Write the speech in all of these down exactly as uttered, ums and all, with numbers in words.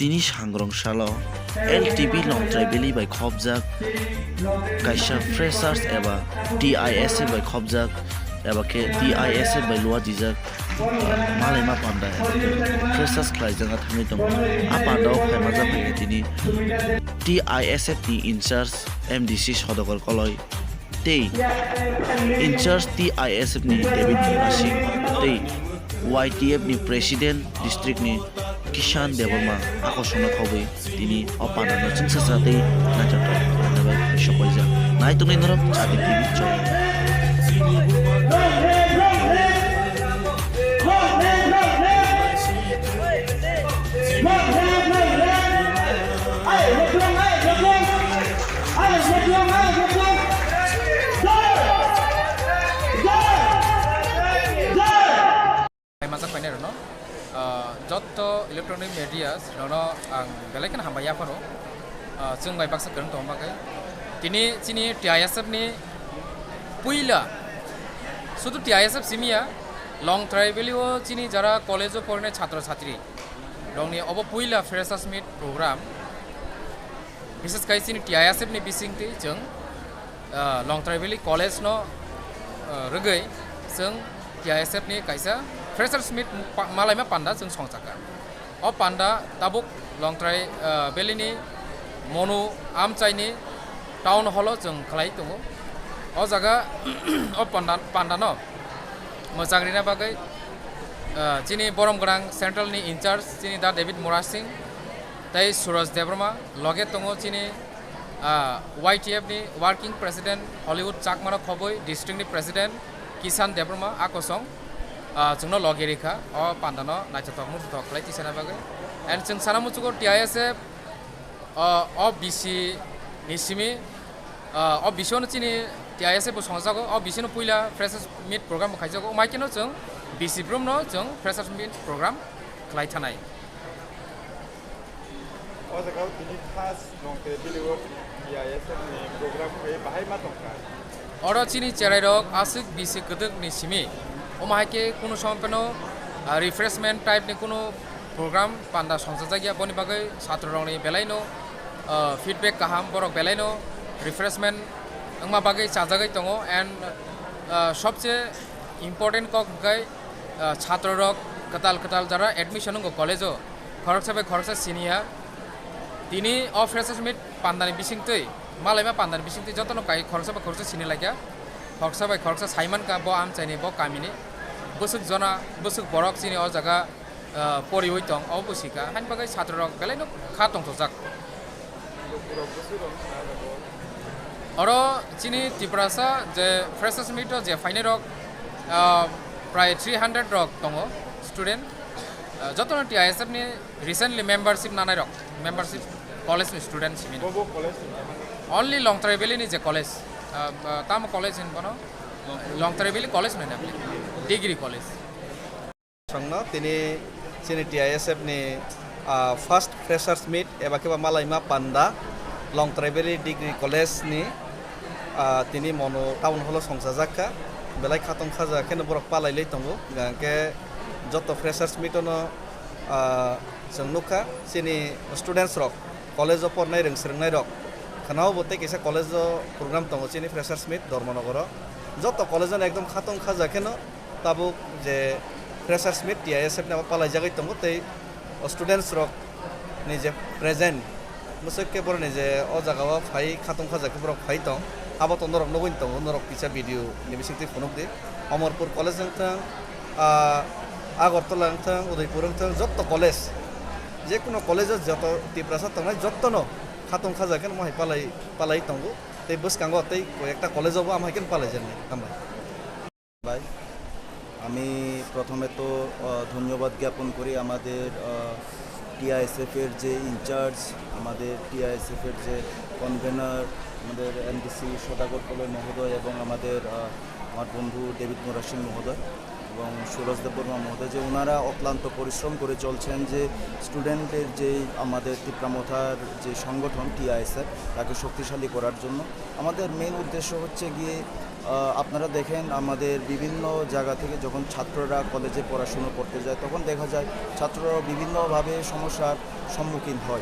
Tini sangrong salo L T B Longtrai Valley bai khopjak kaisa freshers eba T I S F bai khopjak eba khe T I S F bai luajijak, ah, malaima panda eba khe freshers khlaijak thangwi tongo. A panda o phaima jak bai khe tini T I S F ni in charge M D C Sodakor Koloi tei in charge T I S F ni David Murasing tei Y T F ni president district ni Kishan Debbarma a kosongno khobwi tini o pandano chwngsacha tei naithotok khlaina bai sokoijak. Naitongnai norok Chati T V channel. Majak painai rokno, ah, jotto electronic media rokno ang belai kheno hambai yapharo. Ah, chwng bai baksa kwrwng tongma bagwi. Tini chini T I S F ni puila, sudu T I S F simi ya, Longtrai Valley o chini jara college o porinai chhatro chhatri rokni obo puila freshers meet program. Bises khai chini T I S F ni bisingtwi chwng, ah, Longtrai Valley College no, ah, rwgwi chwng T I S F ni kaisa freshers meet pa-, malaima panda chwng songchakha. O panda tabuk Longtrai, ah, Valley ni Monu Amchai ni town hall o chwng khlai tongo. O jaga o panda, panda no mwchang rina bagwi, ah, chini borom gwnang central ni in charge chini da David Murasing tei Suraj Debbarma, loge tongo chini, ah, Y T F ni working president Hollywood Chakma no khobwi district ni president Kisan Debbarma a kosong, ah, chwngno loge rikha o panda no naithothok muthotthok khlai tisana bagwi. And chwng sana muchugo T I S F, ah, o B C ni simi, ah, o B C o no chini T I S F bo songjago, o B C no puila freshers meet program bo khaijago, o maikhe no chwng B C brum no chwng freshers meet program khlai thanai. O jaga o tini first Longtrai Valley o T I S F ni program khe bahai ma tongkha. Oro chini cherai rok aswk bisi kwdwk ni simi. Omo hai khe kunu sompeno, ah, refreshment type ni kunu program panda songchajak ya, boni bagwi chhatro rok ni belai no, ah, feedback kaham, borok belai no refreshment wngma bagwi chajagwi tongo and, ah, sobse important kok hwnkhe, ah, chhatro rok kwtal kwtal jara admission wngo college o, khoroksa bai khoroksa siniya. Tini o freshers meet pandani bisingtwi, malaima pandani bisingtwi jotono kai khoroksa bai khoroksa sini laikha. Khoroksa bai khoroksa saimankha bo amchaini, bo kamini bwswk jona, bwswk borok chini o jaga, ah, poriwi tong, o bwswika. Haini bagwi chhatro rok belai no kha tongthokjak. Oro chini Tiprasa je freshers meet o je phainai rok, ah, prai three hundred rok tongo student. Ah, jotono T I S F ni recently membership nanai rok, membership college ni student simi. Bo bo college ni? Only Longtrai Valley ni je college, ah, ah, tamo college hin bono? Longtrai Valley College hinwi na, degree college. Songno tini chini T I S F ni, ah, first freshers meet eba khe ba malaima panda Longtrai Valley Degree College ni, ah, tini Monu town hall o songchajak kha. Belai khatong khaja kheno borok palai lai tongo. Hingkhe joto freshers meet o no, ah, chwng nukha chini students rok, college o pornai rwng swrwngnai rok. Khwnao bo tei kaisa college o program tongo chini freshers meet Dharmanagar o. Joto college o no ekdom khatong khaja kheno tabuk je freshers meet T I S F ni abo palaijagwi tongo tei o students rok ni je present, mwswk khe borok ni je o jaga o phai khatong khaja khe borok phai tong, abo to norok nugwi tongo, norok kisa video ni bisingtwi phunuk di. Amarpur College wng thung, ah, Agartala wng thung, Udaipur wng thung, jotto college, je kuno college o joto Tiprasa tongnai jotto no khatong khaja khe omo hai palai, palai tongo tei bwskango tei koi ekta college o bo amo hai khe palai jaknai. Hambai. ভাই, আমি প্রথমে তো, আহ, ধন্যবাদ জ্ঞাপন করি আমাদের, আহ, টিআইএসএফ এর যে ইনচার্জ, আমাদের টিআইএসএফ এর যে কনভেনর, আমাদের এমডিসি সদাগর কলই মহোদয় এবং আমাদের, আহ, আমার বন্ধু ডেভিড মোরাসিং মহোদয় এবং সুরজ দেববর্মা মহোদয়, যে ওনারা অক্লান্ত পরিশ্রম করে চলছেন যে স্টুডেন্টের যেই আমাদের তিপ্রামথার যে সংগঠন টিআইএসএফ, তাকে শক্তিশালী করার জন্য। আমাদের মেইন উদ্দেশ্য হচ্ছে গিয়ে আহ, আপনারা দেখেন, আমাদের বিভিন্ন জায়গা থেকে যখন ছাত্ররা কলেজে পড়াশুনো করতে যায়, তখন দেখা যায় ছাত্ররা বিভিন্নভাবে সমস্যার সম্মুখীন হয়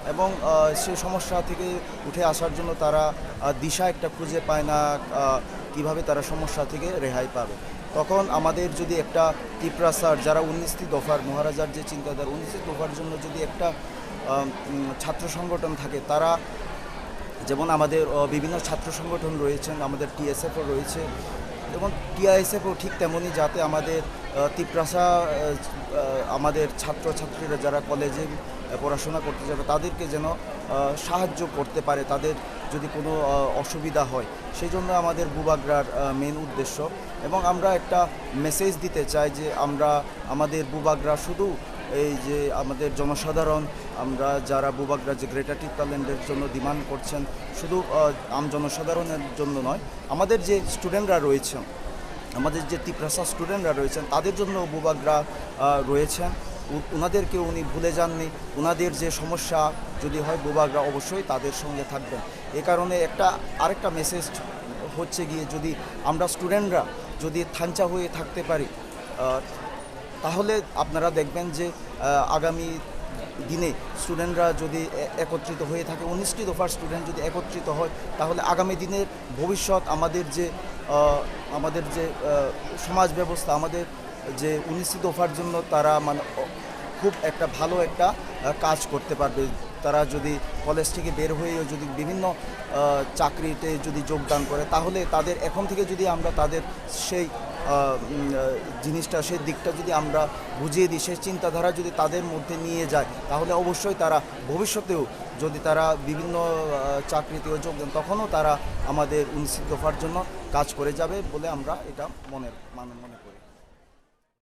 এবং আহ, সেই সমস্যা থেকে উঠে আসার জন্য তারা আহ, দিশা একটা খুঁজে পায় না, আহ, কিভাবে তারা সমস্যা থেকে রেহাই পাবে। তখন আমাদের যদি একটা তিপ্রাসার যারা উনিশটি দফার, মহারাজার যে চিন্তাধারা, উনিশটি দফার জন্য যদি একটা আহ, উম, ছাত্র সংগঠন থাকে, তারা যেমন আমাদের আহ, বিভিন্ন ছাত্র সংগঠন রয়েছেন, আমাদের টিএসএফও রয়েছে এবং টিআইএসএফও ঠিক তেমনই, যাতে আমাদের আহ, তিপ্রাসা আহ, আহ, আমাদের ছাত্রছাত্রীরা যারা কলেজে আহ, পড়াশোনা করতে যাবে, তাদেরকে যেন আহ, সাহায্য করতে পারে, তাদের যদি কোনো আহ, অসুবিধা হয়। সেই জন্য আমাদের বুবাগ্রার মেইন উদ্দেশ্য। এবং আমরা একটা মেসেজ দিতে চাই যে আমরা আমাদের বুবাগ্রা শুধু এই যে আমাদের জনসাধারণ, আমরা যারা বুবাগ্রা যে গ্রেটার টিপ্রাল্যান্ডের জন্য ডিমান্ড করছেন, শুধু আহ, আম জনসাধারণের জন্য নয়, আমাদের যে স্টুডেন্টরা রয়েছেন, আমাদের যে তিপ্রাসা স্টুডেন্টরা রয়েছেন, তাদের জন্য বুবাগ্রা আহ, রয়েছেন। উ- ওনাদেরকে উনি ভুলে যাননি। ওনাদের যে সমস্যা যদি হয়, বুবাগ্রা অবশ্যই তাদের সঙ্গে থাকবেন। এ কারণে একটা আরেকটা মেসেজ হচ্ছে গিয়ে, যদি আমরা স্টুডেন্টরা যদি থাঞ্চা হয়ে থাকতে পারি, আহ, তাহলে আপনারা দেখবেন যে আহ, আগামী দিনে স্টুডেন্টরা যদি এ- একত্রিত হয়ে থাকে, উনিশটি দফার স্টুডেন্ট যদি একত্রিত হয়, তাহলে আগামী দিনের ভবিষ্যৎ আমাদের যে আহ, আমাদের যে আহ, সমাজ ব্যবস্থা, আমাদের যে উনিশটি দফার জন্য তারা মানে অ- খুব একটা ভালো একটা আহ, কাজ করতে পারবে। তারা যদি কলেজ থেকে বের হয়েও যদি বিভিন্ন আহ, চাকরিতে যদি যোগদান করে, তাহলে তাদের এখন থেকে যদি আমরা তাদের সেই আহ, উম, আহ, জিনিসটা, সেই দিকটা যদি আমরা বুঝিয়ে দিই, সেই চিন্তাধারা যদি তাদের মধ্যে নিয়ে যায়, তাহলে অবশ্যই তারা ভবিষ্যতেও যদি তারা বিভিন্ন আহ, চাকরিতেও যোগ দেন, তখনও তারা আমাদের উনিশটি দফার জন্য কাজ করে যাবে বলে আমরা এটা মনে মানে মনে করি।